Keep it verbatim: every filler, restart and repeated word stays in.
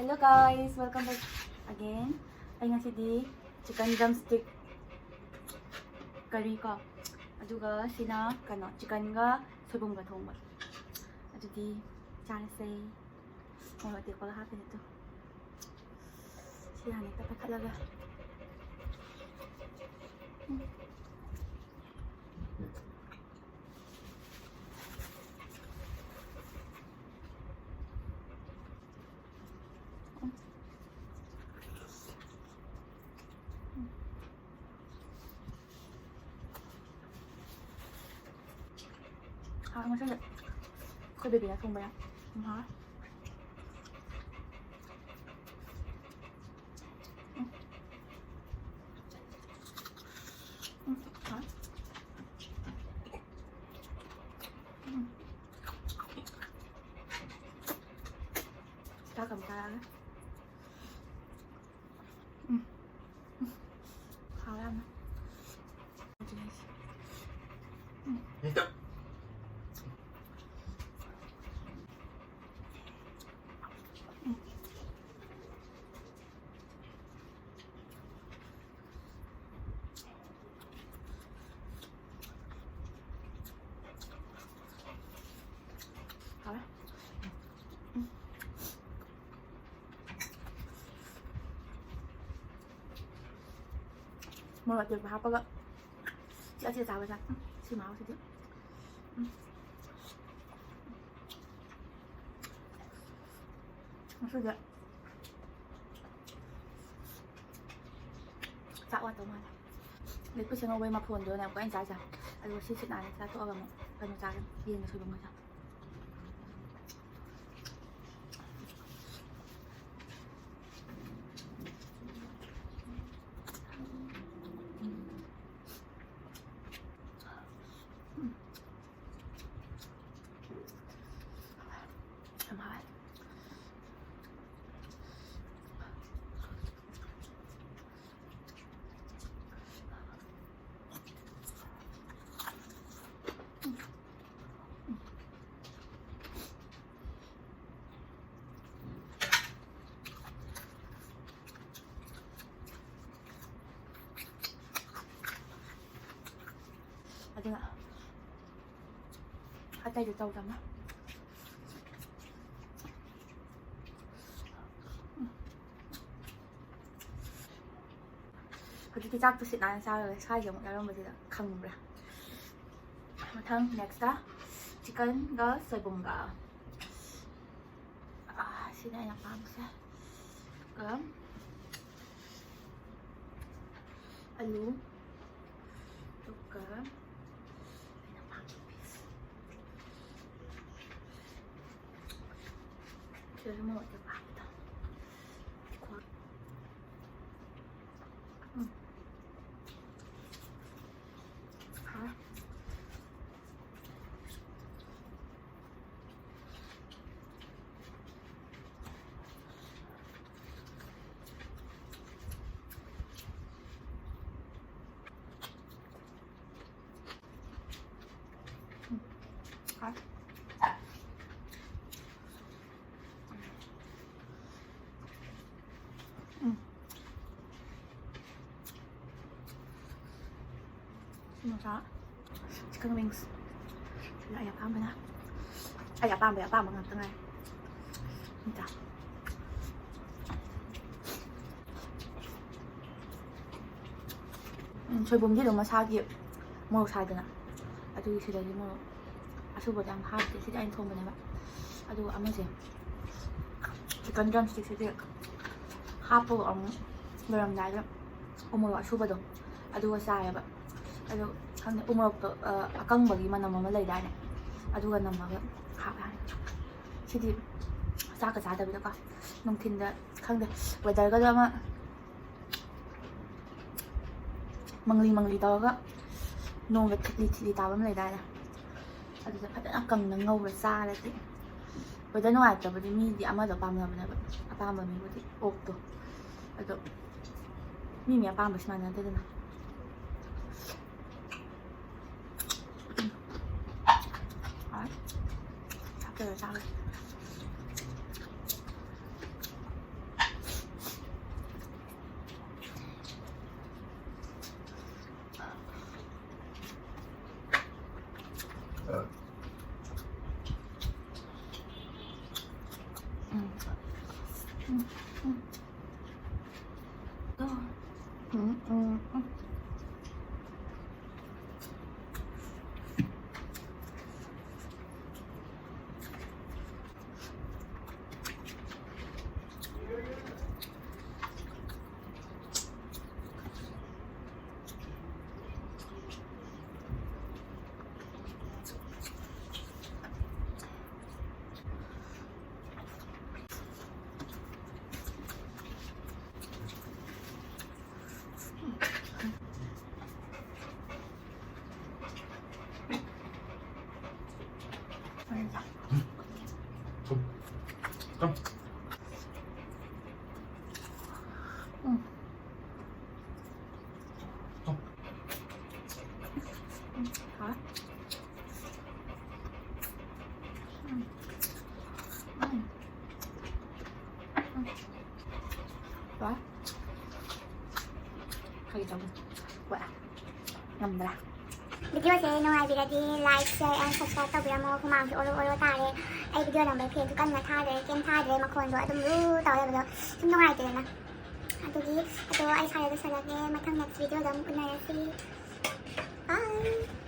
Hello guys, welcome back again. ꯑꯩ ꯉꯁꯤꯗꯤ chicken drumstick curry ꯀꯣ, ꯑꯗꯨꯒ ꯁꯤꯅ ꯀꯩꯅꯣ, chickenꯒ ꯁꯣꯏꯕꯨꯝꯒ ꯊꯣꯡꯕ꯫ ꯑꯗꯨꯗꯤ ꯆꯥꯔꯁꯦ꯫ ꯃꯣꯔꯣꯛ ꯑꯇꯦꯛꯄꯒ ꯍꯥꯞꯄꯤꯅꯦ ꯑꯗꯣ꯫ ꯁꯤ ꯍꯥꯟꯅ ꯍꯦꯛꯇ ꯄꯥꯏꯈꯠꯂꯒ꯫ ꯎꯝ꯫ ꯍꯥꯎ, ꯉꯁꯤꯗꯤ ꯑꯩꯈꯣꯏ ꯕꯦꯕꯤꯅ ꯊꯣꯡꯕ ꯌꯥꯝ ꯍꯥꯎꯋꯦ꯫ ꯎꯝ꯫ ꯎꯝ, ꯍꯥꯎꯋꯦ꯫ ꯎꯝ꯫ ꯆꯥꯛ ꯑꯃ ꯆꯥꯔꯒ꯫ ꯎꯝ꯫ ꯎꯝ꯫ ꯍꯥꯎꯋꯦ ꯌꯥꯝꯅ꯫ ꯎꯝ꯫ ꯎꯝ꯫ ꯍꯥꯎꯔꯦ꯫ ꯎꯝ꯫ ꯃꯣꯔꯣꯛ ꯑꯇꯦꯛꯄ ꯍꯥꯞꯄꯒ ꯆꯦꯠ ꯆꯦꯠ ꯆꯥꯕꯁꯦ꯫ ꯎꯝ, ꯁꯤ ꯃꯍꯥꯎꯁꯤꯗꯤ꯫ ꯎꯝ꯫ ꯉꯁꯤꯗꯤ ꯆꯥꯛ ꯋꯥꯠꯇꯧ ꯃꯥꯜꯂꯦ꯫ ꯂꯐꯨ ꯁꯦꯝꯍꯧꯕꯩ ꯃꯐꯣꯟꯗꯨꯅꯦꯕꯀꯣ ꯑꯩꯅ ꯆꯥꯏꯁꯦ꯫ ꯑꯗꯨꯒ ꯁꯤ ꯁꯤꯠ ꯅꯥꯟꯅ ꯆꯥꯊꯣꯛꯑꯒ ꯑꯃꯨꯛ ꯀꯩꯅꯣ ꯆꯥꯒꯅꯤ, ꯌꯦꯟꯒ ꯁꯣꯏꯕꯨꯝꯒ ꯆꯥ꯫ ꯌꯥꯝ ꯍꯥꯎꯋꯦ꯫ ꯑꯗꯨꯒ ꯑꯇꯩꯗꯤ ꯇꯧꯗꯕꯅ꯫ ꯍꯧꯖꯤꯛꯇꯤ ꯆꯥꯛꯇꯣ ꯁꯤꯠ ꯅꯥꯟꯅ ꯆꯥꯔꯒ ꯁ꯭ꯋꯥꯏꯁꯦ ꯑꯃꯨꯛ ꯌꯥꯎꯔꯝꯕꯁꯤꯗ ꯈꯪꯕ꯭ꯔꯥ? ꯃꯊꯪ ꯅꯦꯛꯁꯇ ꯆꯤꯛꯀꯟꯒ ꯁꯣꯏꯕꯨꯝꯒ꯫ ꯑꯥ, ꯁꯤꯅ ꯑꯩꯅ ꯄꯥꯝꯕꯁꯦ꯫ ꯑꯗꯨꯒ ꯑꯂꯨ, ꯑꯗꯨꯒ ꯑꯩꯅ ꯄꯥꯝꯕ ꯄꯤꯁ꯫ ꯁꯤꯗꯁꯨ ꯃꯣꯔꯣꯛ ꯑꯇꯦꯛꯄ ꯍꯥꯞꯄꯗꯣ꯫ ꯎꯝ꯫ ꯍꯥꯎꯋꯦ꯫ ꯎꯝ꯫ ꯍꯥꯎꯋꯦ꯫ ꯎꯝ꯫ Samosa, chicken wings꯫ ꯁꯤꯅ ꯑꯩ ꯑꯄꯥꯝꯕꯅ, ꯑꯩ ꯑꯄꯥꯝꯕꯒꯤ ꯑꯄꯥꯝꯕ ꯉꯥꯛꯇ ꯉꯥꯏ꯫ ꯅꯠꯇ꯭ꯔꯥ? ꯎꯝ, ꯁꯣꯏꯕꯨꯝꯗꯤ ꯑꯗꯨꯝ ꯃꯁꯥꯒꯤ ꯃꯣꯔꯣꯛ ꯁꯥꯏꯗꯅ, ꯑꯗꯨꯒꯤ ꯁꯤꯗꯗꯤ ꯃꯣꯔꯣꯛ ꯑꯁꯨꯕꯗꯤ ꯌꯥꯝ ꯍꯥꯞꯇꯦ꯫ ꯁꯤꯗꯤ ꯑꯩꯅ ꯊꯣꯡꯕꯅꯦꯕ꯫ ꯑꯗꯨꯒ ꯑꯃꯁꯦ, chicken drumstick ꯁꯤꯗꯤ ꯍꯥꯞꯄꯒ ꯑꯃꯨꯛ ꯂꯣꯏꯔꯝꯗꯥꯏꯗ ꯎꯃꯣꯔꯣꯛ ꯑꯁꯨꯕꯗꯣ ꯑꯗꯨꯒ ꯆꯥꯏꯌꯦꯕ꯫ ꯑꯗꯣ ꯈꯪꯗꯦ, ꯎꯃꯣꯔꯣꯛꯇꯣ, ꯑ, ꯑꯀꯪꯕꯒꯤ ꯃꯅꯝ ꯑꯃ ꯂꯩꯗꯥꯏꯅꯦ? ꯑꯗꯨꯒ ꯅꯝꯃꯒ ꯍꯥꯞꯄꯦ ꯍꯥꯏ꯫ ꯁꯤꯗꯤ ꯆꯥꯛꯀ ꯆꯥꯗꯕꯤꯗꯀꯣ, ꯅꯨꯡꯊꯤꯟꯗ, ꯈꯪꯗꯦ, weatherꯒꯗꯣ ꯑꯃ ꯃꯪꯂꯤ ꯃꯪꯂꯤ ꯇꯧꯔꯒ ꯅꯣꯡꯒ ꯊꯤꯠꯂꯤ ꯊꯤꯠꯂꯤ ꯇꯥꯕ ꯑꯃ ꯂꯩꯗꯥꯏꯅꯦ? ꯑꯗꯨꯗ ꯐꯖꯅ ꯀꯪꯅ ꯉꯧꯔ ꯆꯥꯔꯗꯤ꯫ Weather ꯅꯨꯡꯉꯥꯏꯇꯕꯗꯤ ꯃꯤꯗꯤ ꯑꯃꯗꯣ ꯄꯥꯝꯅꯕꯅꯦꯕ, ꯑꯄꯥꯝꯕ ꯃꯤꯕꯨꯗꯤ ꯑꯣꯛꯇꯣ꯫ ꯑꯗꯣ ꯃꯤ ꯃꯤ ꯑꯄꯥꯝꯕꯁꯨ ꯃꯥꯟꯅꯗꯦꯗꯅ꯫ ꯎꯝ꯫ ꯍꯥꯎꯋꯦ꯫ ꯍꯥꯞꯆꯜꯂ ꯆꯥꯕ꯫ ꯎꯝ, ꯎꯝ, ꯎꯝ꯫ ꯉꯝꯗ꯭ꯔꯥ? Video say ꯅꯨꯡꯉꯥꯏꯕꯤꯔꯗꯤ like, share and subscribe ꯇꯧꯕꯤꯔꯝꯃꯣ꯫ ꯍꯨꯃꯥꯡꯁꯦ ꯑꯣꯔꯣ ꯑꯣꯔꯣ ꯇꯥꯔꯦ꯫ ꯑꯩ video ꯅꯝꯕꯩ fan ꯁꯨ ꯀꯟꯅ ꯊꯥꯗ꯭ꯔꯦ, ꯀꯩꯝ ꯊꯥꯗ꯭ꯔꯦ, ꯃꯈꯣꯟꯗꯣ ꯑꯗꯨꯝ ꯔꯨ ꯇꯧ ꯂꯩꯕꯗꯣ ꯁꯨꯝ ꯅꯨꯡꯉꯥꯏꯇꯦꯗꯅ꯫ ꯑꯗꯨꯒꯤ ꯑꯗꯣ ꯑꯩ ꯁ꯭ꯋꯥꯏꯗ ꯂꯣꯏꯁꯜꯂꯒꯦ꯫ ꯃꯊꯪ next video ꯗ ꯑꯃꯨꯛ ꯎꯅꯔꯁꯤ꯫ Bye꯫